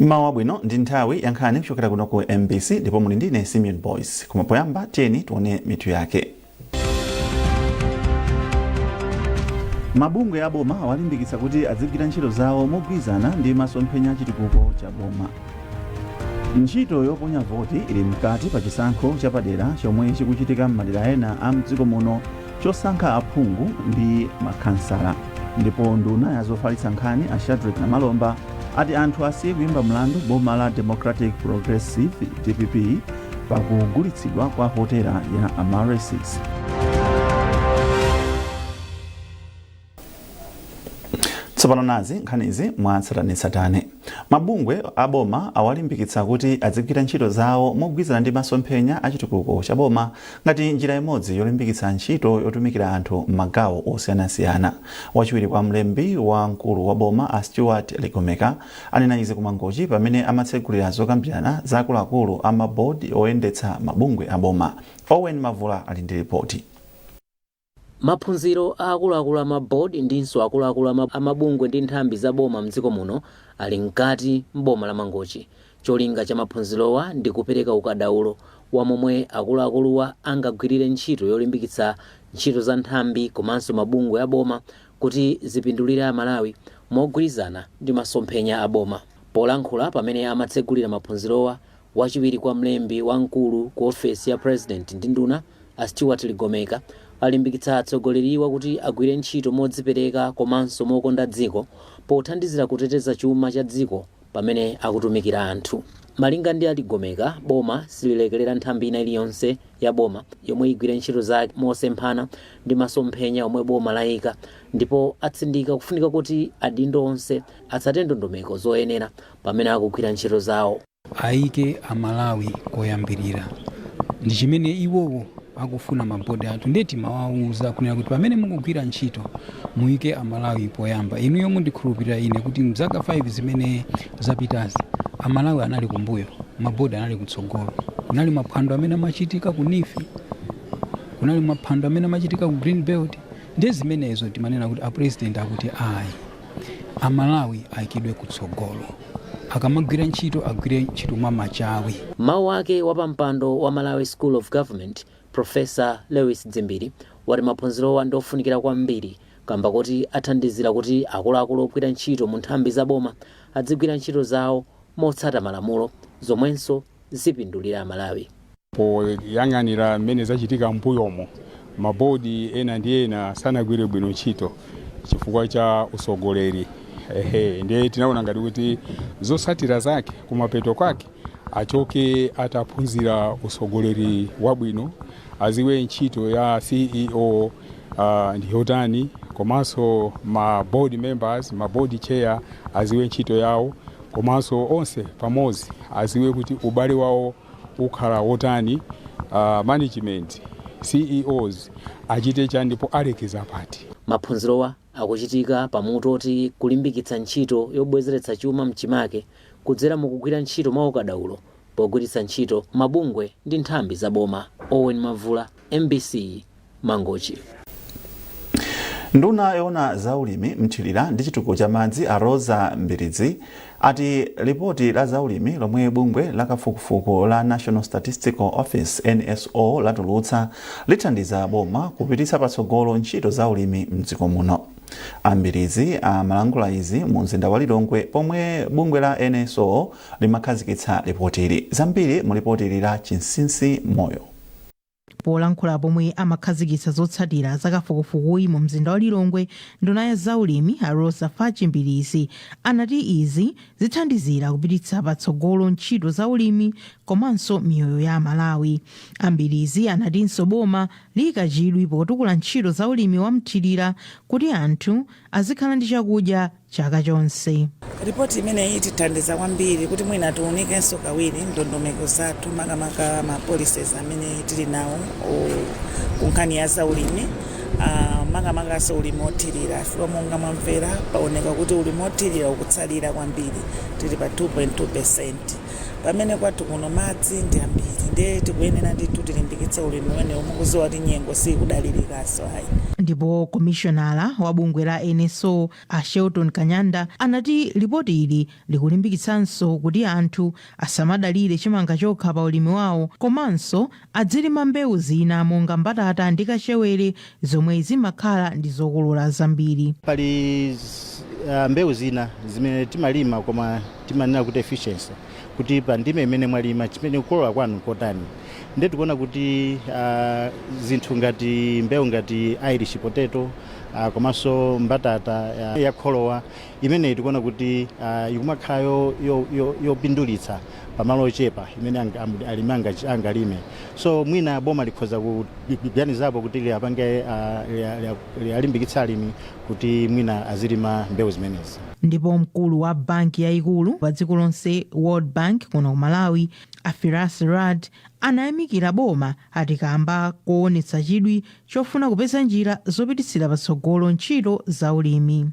Mmawa wabwino, ndi nthawi ya nkhani kuchokera kuno ku MBC ndipo muli ndine Simeon Boys. Koma poyamba tiyeni tione mitu yake. Mabungwe a boma awalimbikitsa kuti adzigwira ntchito zawo mogwirizana ndi masomphenya a chitukuko cha boma. Ntchito yoponya voti ili mkati pa chisankho chapadera chomwe chikuchitika m'madera ena a mdziko muno chosankha aphungu ndi makhansala. Ndipo nduna ya zofalitsa nkhani a Shadric Namalomba ati anthu asiye kuyimba mlandu boma la Democratic Progressive DPP pakugulitsidwa kwa hotela ya Amaryllis. Tsopano nazi nkhanizi mwatsatanetsatane. Mabungwe a boma awalimbikitsa kuti adzigwira ntchito zawo mogwirizana ndi masomphenya a chitukuko cha boma ngati njira imodzi yolimbikitsa ntchito yotumikira anthu m'magawo osiyanasiyana. Wachiwiri kwa mlembi wa mkulu wa boma a Stuart Ligomeka anena izi ku Mangochi pamene amatsegulira zokambirana za akuluakulu a mabodi oyendetsa mabungwe a boma. Owen Mavula ali ndi ripoti. Maphunziro a akuluakulu a ma board ndinso akuluakulu a mabungwe ndi nthambi za boma mdziko muno ali mkati m'boma la Mangochi. Cholinga cha maphunzirowa ndi kupereka ukadaulo wa momwe akuluakuluwa angagwirire ntchito yolimbikitsa ntchito za nthambi komanso mabungwe a boma kuti zipindulire Amalawi mogwirizana ndi masomphenya a boma. Polankhula pamene amatsegulira maphunzirowa, Wachiwiri kwa mlembi wamkulu ku ofesi ya President ndi nduna, a Stuart Ligomeka, alimbikitsa atsogoleriwa kuti agwire ntchito modzipereka komanso mokonda dziko pothandizira kuteteza chuma cha dziko pamene akutumikira anthu. Malinga ndi a Ligomeka, boma sililekelera nthambi ina iliyonse ya boma yomwe igwire ntchito zake mosemphana ndi masomphenya omwe boma layika ndipo atsindika kufunika kuti adindo onse atsate ndondomeko zoyenera pamene akugwira ntchito zawo. Ayike Amalawi koyambirira ndi chimene iwowo akufuna mabodi athu. Ndiye timawawuza kunena kuti pamene mukugwira ntchito muyike Amalawi poyamba. Inuyo mundikhulupirira ine kuti mzaka 5 zimene zapitazi Amalawi anali kumbuyo, mabodi anali kutsogolo. Kunali maphwando amene amachitika ku NEEF, kunali maphwando amene amachitika ku Green Belt. Ndiye zimenezo timanena kuti a President akuti ayi, Amalawi ayikidwe kutsogolo, akamagwira ntchito agwire ntchito mwa machawi. M'mawu ake, wapampando wa Malawi School of Government, Professor Lewis Dzimbiri, wati maphunzirowa ndi ofunikira kwambiri kamba koti athandizira kuti akuluakulu ogwira ntchito mu nthambi za boma adzigwira ntchito zawo motsata malamulo zomwenso zipindulire Amalawi. Poyang'anira mmene zachitika m'mbuyomo, mabodi ena ndi ena sanagwire bwino ntchito chifukwa cha usogoleri. Ehe, ndiye tinaona ngati kuti zotsatira zake kumapeto kwake achoke ataphunzira usogoleri wabwino, aziwe ntchito ya CEO ndi yotani, komanso ma board members, ma board chair aziwe ntchito yawo, komanso onse pamodzi aziwe kuti ubale wawo ukhala wotani, management, CEOs achite chani ndipo alekeza pati. Maphunzirowa akuchitika pa mutu oti kulimbikitsa ntchito yobwezeretsa chuma mchimake kudzera mukugwira ntchito mwaukadaulo pogwiritsa ntchito mabungwe ndi nthambi za boma. Owen Mavula, MBC, Mangochi. Nduna yoona za ulimi, mthirira ndi chitukuko cha madzi a Roza Mbilizi ati lipoti la zaulimi lomwe bungwe la kafukufuku la National Statistical Office NSO latulutsa lithandiza boma kupititsa patsogolo ntchito za ulimi mdziko muno. A Mbilizi amalankhula izi mu mzinda wa Lilongwe pomwe bungwe la NSO limakhazikitsa lipotili. Zambiri mu lipotili la Chinsinsi Moyo. Polankhula pomwe amakhazikitsa zotsatira za kafukufukuyi mu mzinda wa Lilongwe, nduna ya zaulimi a Roza Fatch Mbilizi anati izi zithandizira kupititsa patsogolo ntchito za ulimi komanso miyoyo ya Amalawi. A Mbilizi anatinso boma liyika chidwi potukula ntchito za ulimi wa mthirira kuti anthu azikhala ndi chakudya chaka chonse. Ripoti imeneyi itithandiza kwambiri kuti mwina tiunikenso kawiri ndondomeko zathu, makamaka ma policies amene tili nawo ku nkhani ya zaulimi, makamakaso ulimi othirira, chifukwa monga mwamvera paoneka kuti ulimi othirira ukutsalira kwambiri, tili pa 2.2%. Pamene kwathu kuno madzi ndi ambiri, ndiye tikuyenera ndithu tilimbikitse ulimi umenewu. Mukuziwa kuti nyengo sikudalirikanso ayi. Ndipo komishonala wa bungwe la NSO, a Shelton Kanyanda, anati lipoti ili likulimbikitsanso kuti anthu asamadalire chimanga chokha pa ulimi wawo, komanso adzilima mbewu zina monga mbatata ndi kachewere, zomwe zimakhala ndi zokolola zambiri. Pali mbewu zina zimene timalima, koma timanena kuti efficiency, kuti pa ndime imene mwalima, chimene kukolola kwanu kotani. Ndiye tikuona kuti zinthu ngati mbewu ngati Irish potato, komanso mbatata ya kholowa imeneyi, tikuona kuti ikumakhala yopindulitsa pamalo ochepa imene alimi angalime. So mwina boma likhoza kuganizapo kuti liapange lialimbikitsa alimi kuti mwina azilima mbewu zimenezi. Ndipo mkulu wa banki yayikulu pa dziko lonse, World Bank, kuno ku Malawi, a Firas Rad, anayamikira boma atikamba kuonetsa chidwi chofuna kupeza njira zopititsira patsogolo ntchito za ulimi.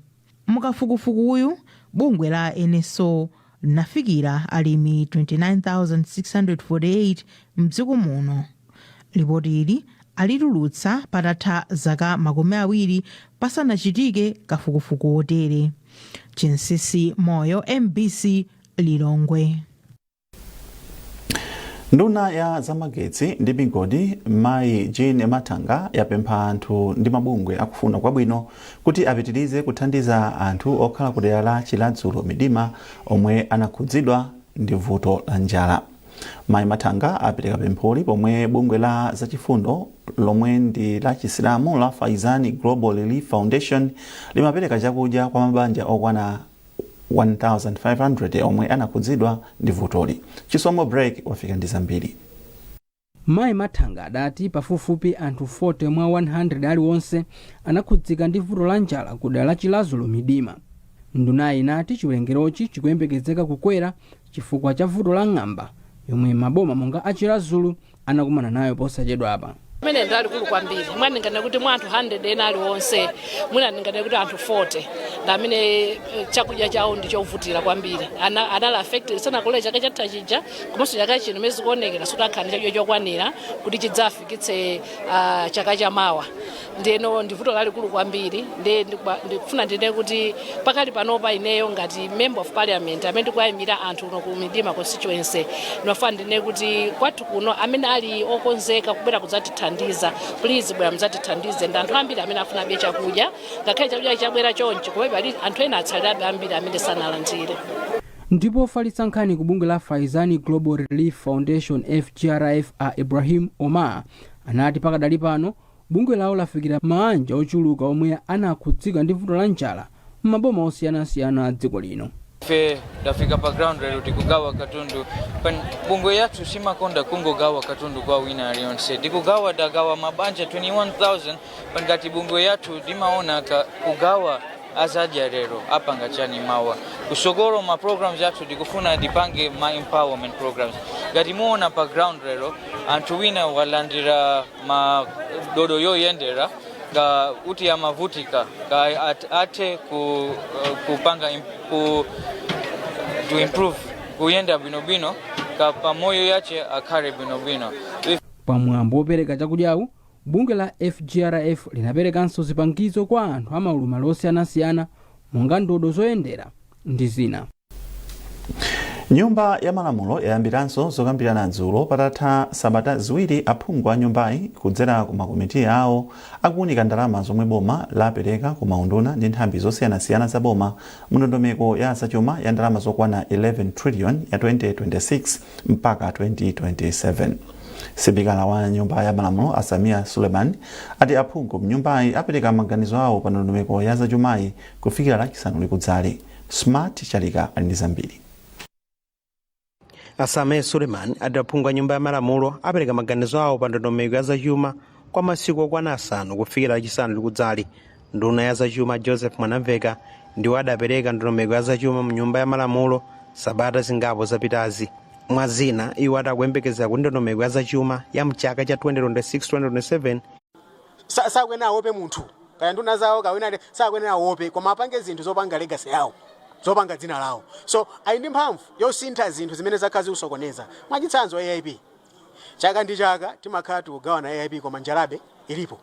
Mukafukufukuyu, bungwe la NSO linafikira alimi 29,648 mdziko muno. Lipoti ili alitulutsa patatha zaka 20 pasanachitike kafukufuku wotere. Chinsisi Moyo, MBC, Lilongwe. Nduna ya zamagetsi ndi migodi, Mayi Jean Mathanga, yapempha anthu ndi mabungwe akufuna kwabwino kuti apitirize kuthandiza anthu okhala ku dera la Chiradzulu Midima omwe anakhudzidwa ndi vuto la njala. Mayi Mathanga apereka pempholi pomwe bungwe la zachifundo lomwe ndi la Chisilamu la Faizani Global Relief Foundation limapereka chakudya kwa mabanja okwana 1500 omwe anakhudzidwa ndi vutoli. Chisomo Break wafika ndi zambiri. Mayi Mathanga adati pafupifupi anthu 40 mwa 100 aliwonse anakhudzika ndi vuto la njala ku dera la Chiradzulu Midima. Ndunayi inati chiwerengerochi chikuyembekezeka kukwera chifukwa cha vuto la ng'amba yomwe maboma monga a Chiradzulu anakumana nayo posachedwapa. Imene ndi alikulu kwambiri. Mwina ndinganene kuti mwa anthu 100 ena aliwonse, mwina ndinganene kuti anthu 40 ndi amene chakudya chawo ndi chovutira kwambiri. Anali affected, sanakolole chaka chatha chija, komanso chaka chino mene zikuonekera sutakhala ndi chakudya chokwanira kuti chidzafikitse chaka chamawa. Ndiyeno ndi vuto lalikulu kwambiri. Ndiye ndikufuna ndine kuti pakali panopa, ineyo ngati member of parliament amene ndikuyimira anthu kuno ku Midima constituency, ndimafuna ndine kuti kwathu kuno amene ali okonzeka kubwera kudzatithandiza, please bwera mudzatithandize. Ndi anthu ambiri amene afunabe chakudya, ngakhale chakudya chabwera chonchi, komabe pali anthu ena atsalirabe ambiri amene sanalandire. Ndipo ofalitsa nkhani ku bungwe la Faizani Global Relief Foundation, FGRF, a Ibrahim Omar, anati pakadali pano bungwe lawo lafikira mabanja ochuluka omwe anakhudzika ndi vuto la njala m'maboma osiyanasiyana a dziko lino. Ife tafika pa ground lero, tikugawa katundu. Bungwe yathu simakonda kungogawa katundu kwa wina aliyonse. Tikugawa, tagawa mabanja 21,000. Pangati bungwe yathu timaona kugawa azadya lero, apanga chani mawa kusogolo? Ma programs yathu tikufuna tipange ma empowerment programs. Ngati muona pa ground lero, anthu wina walandira madodo yoyendera nga uti amavutika ka athe kupanga to improve kuyenda bwinobwino, ka pamoyo yache akhale bwinobwino. Pamwambo wopereka chakudyawu, bungwe la FGRF linaperekanso zipangizo kwa anthu amaulumali osiyanasiyana monga ndodo zoyendera ndi zina. Nyumba ya Malamulo yayambiranso zokambirana dzulo patatha sabata 2 aphungu a nyumbayi kudzera ku makomiti awo akuwunika ndalama zomwe boma lapereka ku maunduna ndi nthambi zosiyanasiyana za boma mu ndondomeko ya zachuma ya ndalama zokwana 11 trillion ya 2026 mpaka 2027. Sipikala wa Nyumba ya Malamulo, a Sameer Suleman, ati aphungu mnyumbayi apereka maganizo awo pa ndondomeko ya zachumayi kufikira Lachisanu likudzali. Smart Chalika ali ndi zambiri. A Sameer Suleman ati aphungu a Nyumba ya Malamulo apereka maganizo awo pa ndondomeko ya zachuma kwa masiku okwana 5 kufikira Lachisanu likudzali. Nduna ya zachuma, Joseph Mwanamveka, ndiwo adapereka ndondomeko ya zachuma mu Nyumba ya Malamulo sabata zingapo zapitazi. Mwa zina, iwo atakuyembekezera kuti ndondomeko ya zachuma ya mchaka cha 2026-2027 Sakuyenera aope munthu, kaya nduna zawo kawina, sakuyenera aope, koma apange zinthu zopanga legacy yawo. Zopanga dzina lawo. So ali ndi mphamvu yosintha zinthu zimene zakhala zikusokoneza. Mwachitsanzo, AIP, chaka ndi chaka timakhala tikugawana AIP, koma njalabe ilipo.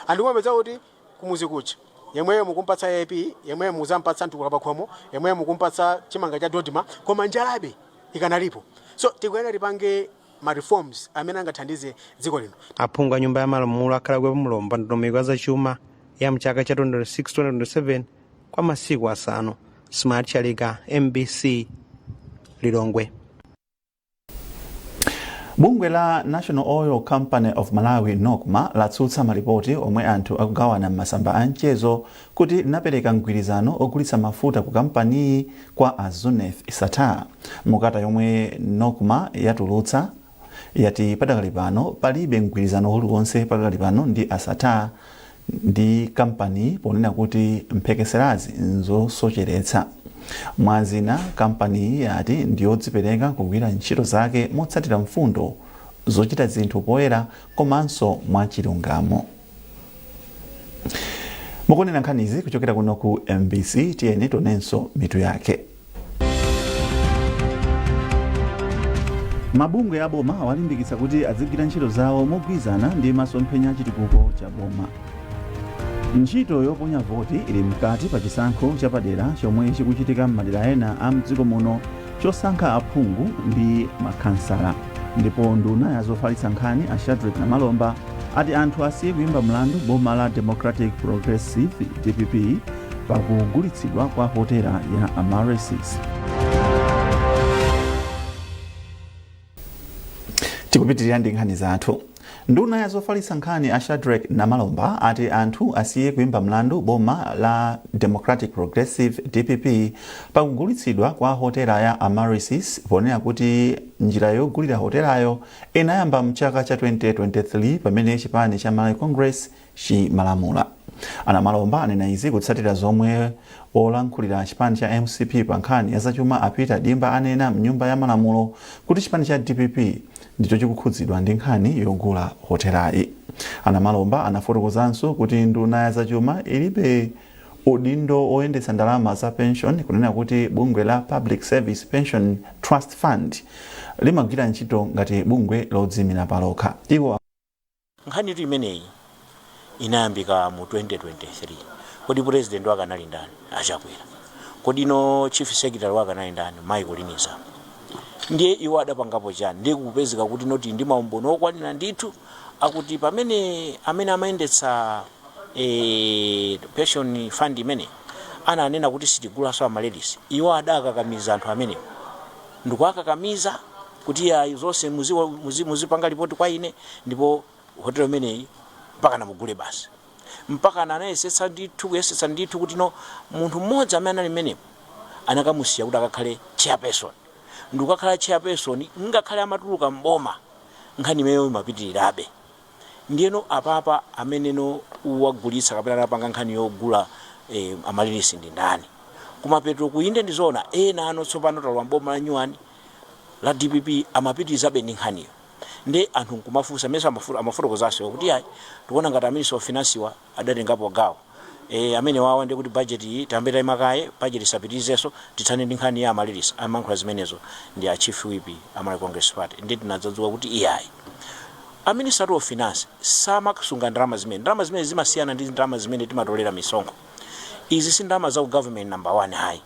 Anthu kumapeza kuti kumuzi kucha yemweyo mukumpatsa AIP, yemweyo muzampatsa mtukula pakhomo, yemweyo mukumpatsa chimanga cha DoDMA, koma njalabe ikanalipo. So tikuyenera tipange ma reforms amene angathandize dziko lino. Aphungu a Nyumba ya Malamulo akhala akuika pamlomo pa ndondomeko ya zachuma ya mchaka cha 2026-2027 kwa masiku 5. Smart Chalika, MBC, Lilongwe. Bungwe la National Oil Company of Malawi, NOCMA, latsutsa malipoti omwe anthu akugawana m'masamba a mchezo kuti linapereka mgwirizano ogulitsa mafuta ku kampaniyi kwa a Zuneth Sattar. Mukalata yomwe NOCMA yatulutsa, yati padakali pano palibe mgwirizano uliwonse pakali pano ndi a Sattar ndi kampani, ponena kuti mphekeserazi nzosocheretsa. Mwazina, kampaniyi yati ndiyodzipereka kugwira ntchito zake motsatira mfundo zochita zinthu poyera komanso mwachilungamo. Mukuonera nkhanizi kuchokera kuno ku MBC. Tiyeni tionenso mitu yake. Mabungwe a boma awalimbikitsa kuti adzigwira ntchito zawo mogwirizana ndi masomphenya a chitukuko cha boma. Ntchito yoponya voti ili mkati pa chisankho chapadera chomwe chikuchitika m'madera ena a mdziko muno chosankha aphungu ndi makhansala. Ndipo nduna ya zofalitsa nkhani a Shadric Namalomba ati anthu asiye kuyimba mlandu boma la Democratic Progressive, DPP, pakugulitsidwa kwa hotela ya Amaryllis. Tikupitirira ndi nkhani zathu. Nduna ya zofalitsa nkhani a Shadric Namalomba ati anthu asiye kuyimba mlandu boma la Democratic Progressive, DPP, pakugulitsidwa kwa hotela ya Amaryllis, ponena kuti njira yogulira hotelayo inayamba mchaka cha 2023 pamene chipani cha Malawi Congress chimalamula. A Namalomba anena izi kutsatira zomwe olankhulira chipani cha MCP pa nkhani ya zachuma a Peter Dimba anena mnyumba ya malamulo kuti chipani cha DPP ndicho chikukhudzidwa ndi nkhani yogula hotelayi. A Namalomba anafotokozanso kuti nduna ya zachuma ilibe udindo oyendetsa ndalama za pension, kunena kuti bungwe la Public Service Pension Trust Fund limagwira ntchito ngati bungwe lodziyimira palokha. Iwo Nkhanitu imeneyi inayambika mu 2023. Kodi president wake anali ndani? A Chakwera. Kodi no chief secretary wake anali ndani? Michael Zamba. Ndiye iwo adapangapo chani? Ndiye kupezeka kuti noti ndi maumboni okwanira ndithu akuti pamene amene amayendetsa pension fund imene ananena kuti sitigulanso Amaryllis, iwo adakakamiza anthu amenewo ndikuwakakamiza kuti ayi, zonse muzipanga ripoti kwa ine, ndipo hotelo imeneyi mpaka namugule basi. Mpaka anayesetsa ndithu, kuyesetsa ndithu kuti no, munthu mmodzi amene anali mmenepo anakamusiya kuti akakhale chairperson, ndikukakhala chairperson ngakhale amatuluka mboma, nkhani imeneyo imapitirirabe. Ndiyeno apapa ameneno wagulitsa kapena anapanga nkhani yogula Amaryllis ndi ndani? Kumapeto kuinde ndizoona ena ano tsopano talowa mboma la nyuwani la DPP, amapitirizabe ndi nkhaniyo. Ndi anthu nkumafunsa mmene amafotokozanso kuti ayi, tikuona ngati a Minister of Finance wa adatengapo gawo amene wawa, ndi kuti budget iyi tayambe tayimakaye, budget isapitirizenso, tithane ndi nkhani ya Amaryllis. Amayankhula zimenezo ndi a chief whip a Malawi Congress Party. Ndi tinadzadziwa kuti iyayi, a Minister of Finance samasunga ndalama zimene. Ndalama zimene zimasiyana ndi ndalama zimene timatolera misonkho. Izi si ndalama za ku government number one, hayi.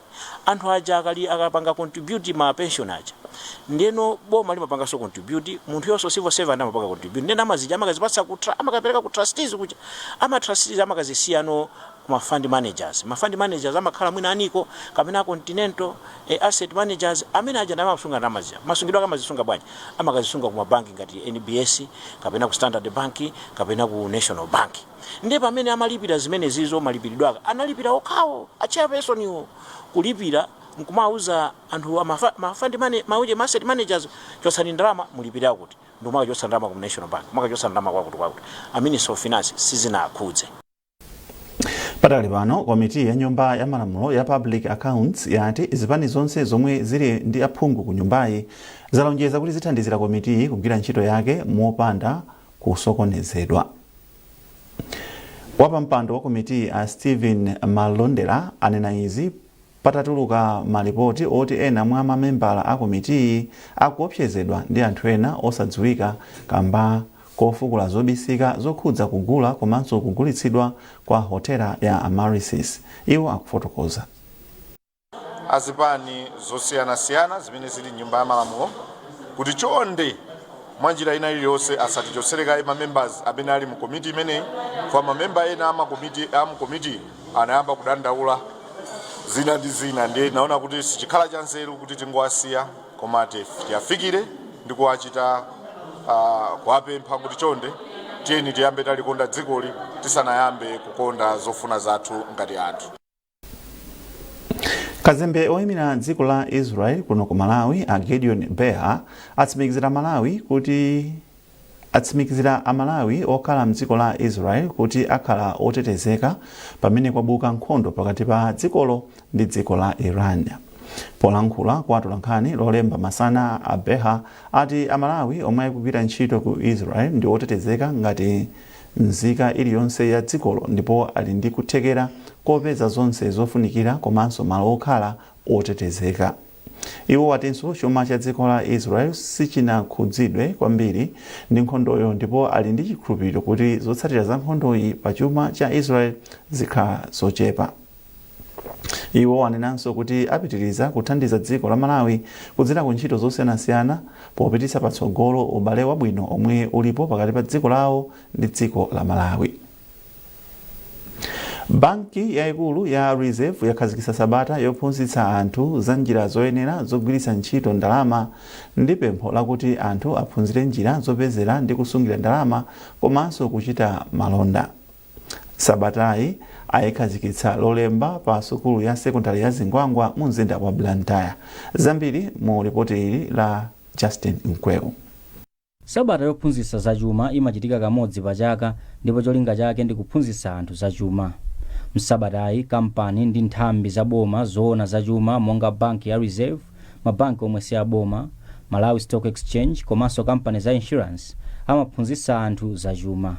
Anthu aja akali akapanga contribute ma pension aja, ndiyeno boma limapanganso contribute, munthu yonso civil servant amapanga contribute. Ndiye ndalama zija amakazipatsa ku amakapereka ku trustees kuja. Ama trustees amakazisiyano kuma fund managers. Ma fund managers amakhala mwina a NICO kapena a Continental Asset Managers. Amene aja ndi amasunga ndalama zija. Masungidwe ake amazisunga bwanji? Amakazisunga ku mabanki ngati NBS kapena ku Standard Bank kapena ku National Bank. Ndiye pamene amalipira zimene zizo, malipiridwe ake analipira okhawo a chairperson iwo kulipira, nkumawuza anthu ma fund mauje ma asset managers, chotsani ndalama mulipire akuti, ndikumakachotsa ndalama ku National Bank, kumakachotsa ndalama kwakuti kwakuti. A Minister of Finance sizinakhudze. Patali pano, komiti ya Nyumba ya Malamulo ya Public Accounts yati zipani zonse zomwe zili ndi aphungu ku nyumbayi zalonjeza kuti zithandizira komitiyi kugwira ntchito yake mopanda kusokonezedwa. Wapampando wa komitiyi a Stephen Malondera anena izi. Patatuluka malipoti oti ena mwa mamembala a komitiyi akuopsezedwa ndi anthu ena osadziwika kamba kofukula zobisika zokhudza kugula komanso kugulitsidwa kwa hotela ya Amaryllis, iwo akufotokoza. Azipani zosiyanasiyana zimene zili m'Nyumba ya Malamulo kuti chonde mwa njira ina iliyonse asatichotsere kaye ma members amene ali mu komiti imeneyi, chifukwa mamemba ena amakomiti a mu komiti anayamba kudandaula zina ndi zina. Ndiye naona kuti sichikhala cha nzeru kuti tingowasiya, koma tiyafikire ndi kuwachita kuwapempha kuti chonde tiyeni tiyambe talikonda dzikoli tisanayambe kukonda zofuna zathu ngati anthu. Kazembe oyimira dziko la Israel kuno ku Malawi, a Gideon Behar, atsimikizira Amalawi okhala mdziko la Israel kuti akhala otetezeka pamene kwabuka nkhondo pakati pa dzikolo ndi dziko la Iran. Polankhula kwa atolankhani Lolemba masana, a Behar ati Amalawi omwe akugwira ntchito ku Israel ndi otetezeka ngati nzika iliyonse ya dzikolo ndipo ali ndi kuthekera kopeza zonse zofunikira komanso malo okhala otetezeka. Iwo atinso chuma cha dziko la Israel sichinakhudzidwe kwambiri ndi nkhondoyo ndipo ali ndi chikhulupiriro kuti zotsatira za nkhondoyi pa chuma cha Israel zikhala zochepa. Iwo anenanso kuti apitiriza kuthandiza dziko la Malawi kudzera ku ntchito zosiyanasiyana popititsa patsogolo ubale wabwino omwe ulipo pakati pa dziko lawo ndi dziko la Malawi. Banki yaikulu ya Reserve yakhazikitsa sabata yophunzitsa anthu za njira zoyenera zogwiritsa ntchito ndalama ndi pempho lakuti anthu aphunzire njira zopezera ndi kusungira ndalama komanso kuchita malonda. Sabatayi ayikhazikitsa Lolemba pa sukulu ya sekondale ya Zingwangwa mu mzinda wa Blantyre. Zambiri mu lipoti ili la Justin Mkweu. Sabata yophunzitsa zachuma imachitika kamodzi pa chaka ndipo cholinga chake ndi kuphunzitsa anthu zachuma. Msabatayi, kampani ndi nthambi za boma zoona zachuma monga banki ya Reserve, mabanki omwe si aboma, Malawi Stock Exchange komanso kampani za insurance amaphunzitsa anthu zachuma.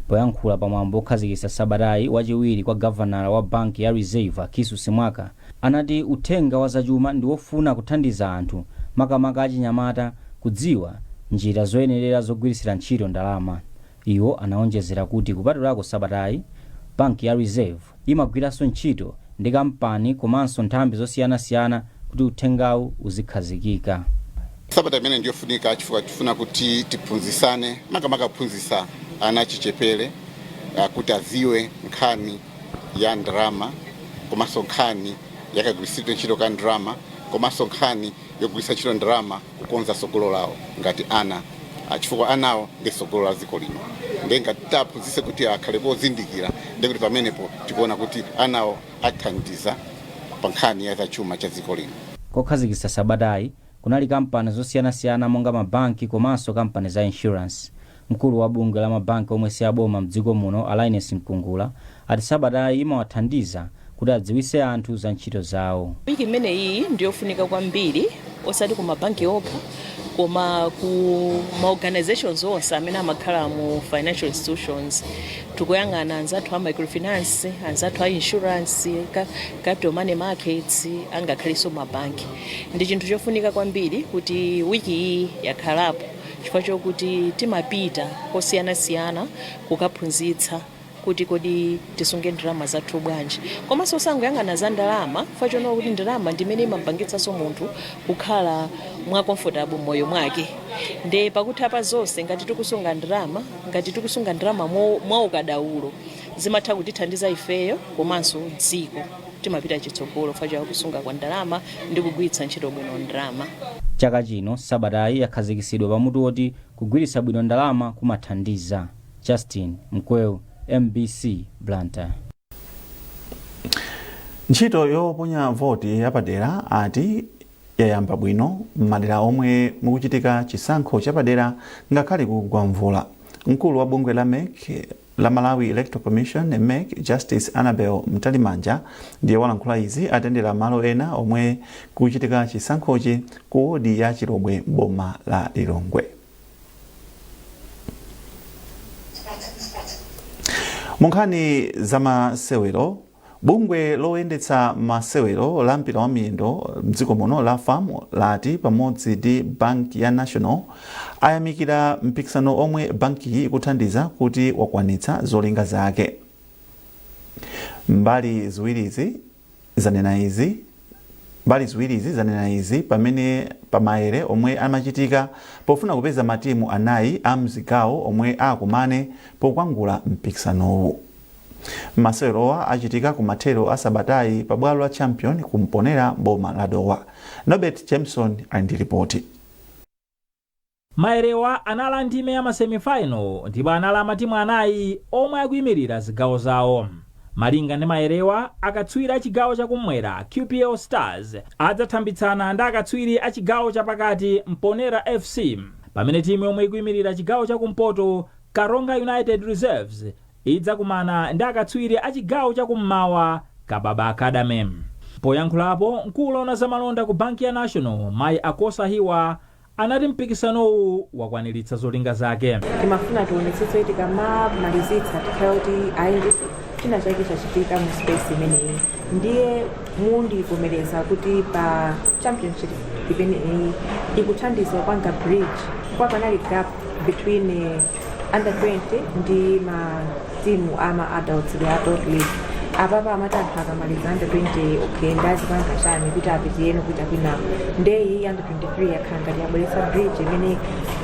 Poyankhula pa mwambo wokhazikitsa sabatayi, wachiwiri kwa gavanala wa banki ya Reserve a Kisu Simwaka anati uthenga wa zachuma ndi wofuna kuthandiza anthu, makamaka achinyamata, kudziwa njira zoyenerera zogwiritsira ntchito ndalama. Iwo anaonjezera kuti kupatulako sabatayi, banki ya Reserve imagwiranso ntchito ndi kampani komanso nthambi zosiyanasiyana kuti uthengawu uzikhazikika. Sabata imene ndiyofunika chifukwa tifuna kuti tiphunzisane, makamaka kuphunzisa ana achichepere kuti aziwe nkhani ya ndalama komanso nkhani yakagwiritsidwe ntchito ka ndalama komanso nkhani yogwiritsa ntchito ndalama kukonza tsogolo lawo ngati ana, chifukwa anawo ndi tsogolo la dziko lino. Ndiye ngati tiaphunzitse kuti akhale pozindikira, ndiye kuti pamenepo tikuona kuti anawo athandiza pa nkhani ya zachuma cha dziko lino. Kokhazikitsa sabatayi kunali kampani zosiyanasiyana monga mabanki komanso kampani za insurance. Mkulu wa bungwe la mabanki omwe si aboma mdziko muno a Linus Mkungula ati sabatayi imawathandiza kuti adziwitse anthu za ntchito zawo. Wiki imeneyi ndiyofunika kwambiri osati ku mabanki okha koma ku ma organizations onse amene amakhala mu financial institutions. Tikuyang'ana anzathu a microfinance, anzathu a insurance, capital money markets, angakhalenso mabanki. Ndi chinthu chofunika kwambiri kuti wiki iyi yakhalapo chifukwa chokuti timapita kosiyanasiyana kukaphunzitsa kuti kodi tisunge ndalama zathu bwanji, komanso osangoyang'ana za ndalama chifukwa choona kuti ndalama ndimene imapangitsanso munthu kukhala mwa comfortable m'moyo mwake. Nde pakutha pa zonse, ngati tikusunga ndalama, ngati tikusunga ndalama mwa ukadaulo, zimatha kutithandiza ifeyo komanso dziko timapita chitsogolo chifukwa cha kusunga kwa ndalama ndi kugwiritsa ntchito bwino ndalama. Chaka chino sabatayi yakhazikitsidwa pa mutu woti kugwiritsa bwino ndalama kumathandiza. Justin Mkweu, MBC, Blantyre. Ntchito yoponya voti yapadera ati yayamba bwino m'madera omwe mukuchitika chisankho chapadera ngakhale kugwa mvula. Mkulu wa bungwe la MEC la Malawi Electoral Commission, MEC, Justice Annabel Mtalimanja ndiye walankhula izi atayendera malo ena omwe kukuchitika chisankhochi ku wodi ya Chilobwe m'boma la Lilongwe. Munkhani zamasewero, Bungwe loyendetsa masewero la mpira wa miyendo mdziko muno la FAM lati pamodzi ndi banki ya National ayamikira mpikisano omwe bankiyi ikuthandiza kuti wakwanitsa zolinga zake. Mbali ziwirizi zanena izi Mbali ziwirizi zanena izi pamene pa maere omwe amachitika pofuna kupeza matimu anayi a mzigawo omwe akumane pokwangula mpikisanowu. Masewerowa achitika kumathero a sabatayi pa bwalo la Champion ku Mponela m'boma la Dowa. Norbert Jameson ali ndi lipoti. Maerewa anali a ndime ya ma semi-final ndipo anali a matimu anayi omwe akuimirira zigawo zawo. Malinga ndi maerewa, akatswiri a chigawo chakumwera, QPL Stars, adzathambitsana ndi akatswiri a chigawo chapakati, Mponela FC, pamene timu yomwe ikuimirira chigawo chakumpoto, Karonga United Reserves, idzakumana ndi akatswiri a chigawo chakummawa, Kababa Academy. Poyankhulapo, mkulu oona zamalonda ku banki ya National, mayi Akosa Hiwa, anati mpikisanowu wakwaniritsa zolinga zake. Timafuna tionetsetse kuti tikamamalizitsa tikhale kuti ayi ndithu china chake chachitika mu space imeneyi. Ndiye mundivomereza kuti pa championship imeneyi ikuthandiza kupanga bridge kwa panali gap between under 20 ndi ma timu ama adults, the adult league. Apapa amati anthu akamaliza under 20, okay, ndazipanga chani kuti apitiyeno kuita kwinako? Nde iyi under 23 yakhala ngati yabweretsa bridge imene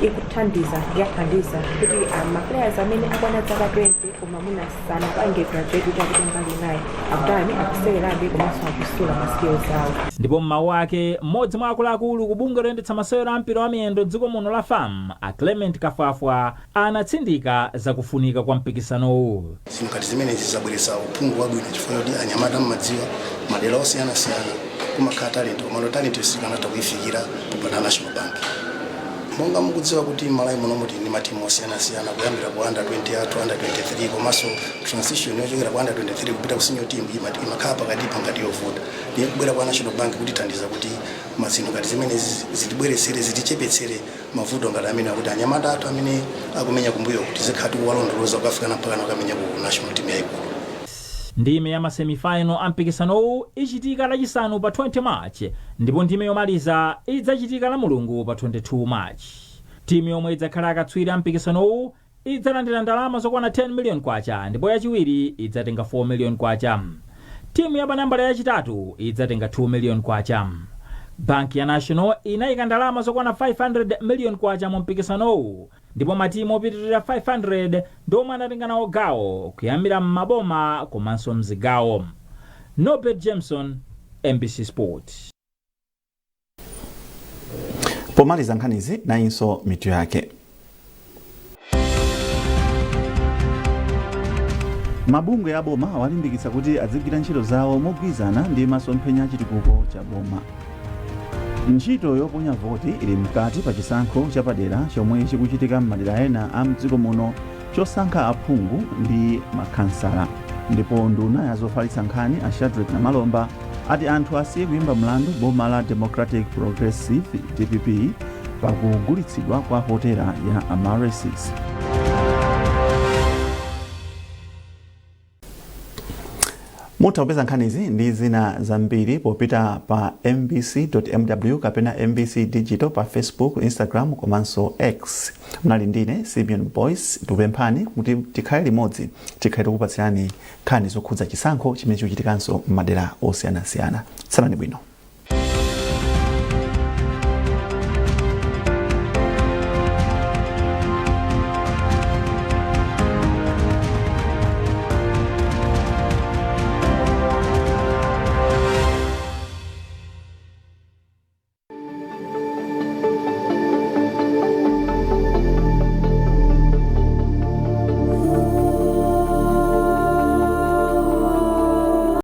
ikuthandiza, yathandiza kuti ma players amene akwana zaka 20 koma mwina sanapange graduate kuti apite mbali inayi, akutani, akusewerabe komanso akusula ma skills awo. Ndipo m'mawu ake, mmodzi mwa akuluakulu ku bungwe loyendetsa masewero a mpira wa miyendo m'dziko muno la FAM, a Clement Kafwafwa, anatsindika za kufunika kwa mpikisanowu. Zinthu ngati zimenezi zabweretsa uphungu wabwino chifukwa choti anyamata, mmadziwa madera osiyanasiyana kumakhala talent, komano talent sikanatha kuifikira popanda National Bank. Monga mukudziwa kuti Malawi muno tili ndi matimu osiyanasiyana kuyambira ku under 20 athu, under 23, komanso transition yochokera ku under 23 kupita ku senior team imakhala pakatipa ngati yovuta. Ndiye kubwera kwa National Bank kutithandiza kuti mazinthu ngati zimenezi zitibweretsere, zitichepetsere mavuto ngati amene akuti anyamata athu amene akumenya kumbuyo kuti tizikhala tikuwalondoloza kukafikana mpaka kukamenya ku national team yayikulu. Ndime ya ma semi-final a mpikisanowu ichitika lachisanu pa 20 March ndipo ndime yomaliza idzachitika lamulungu pa 22 March. Timu yomwe idzakhala akatswiri a mpikisanowu idzalandira ndalama zokwana 10 million kwacha ndipo yachiwiri idzatenga 4 million kwacha. Timu ya pa nambala yachitatu idzatenga 2 million kwacha. Banki ya National inayika ndalama zokwana 500 million kwacha mu mpikisanowu ndipo matimu opitirira 500 ndi omwe anatenga nawo gawo kuyambira m'maboma komanso mzigawo. Norbert Jameson, mbc Sport. Pomaliza nkhanizi, nayinso mitu yake. Mabungwe a boma awalimbikitsa kuti adzigwira ntchito zawo mogwirizana ndi masomphenya a chitukuko cha boma. Ntchito yoponya voti ili mkati pa chisankho chapadera chomwe chikuchitika m'madera ena a mdziko muno chosankha aphungu ndi makhansala. Ndipo nduna ya zofalitsa nkhani a Shadric Namalomba ati anthu asiye kuyimba mlandu boma la Democratic Progressive, DPP, pakugulitsidwa kwa hotela ya Amaryllis. Mutha kupeza nkhanizi ndi zina zambiri popita pa mbc.mw kapena MBC Digital pa Facebook, Instagram komanso X. Munali ndine Simeon Boyce. Tikupemphani kuti tikhale limodzi, tikhale tikupatsirani nkhani zokhudza chisankho chimene chikuchitikanso m'madera osiyanasiyana. Tsalani bwino.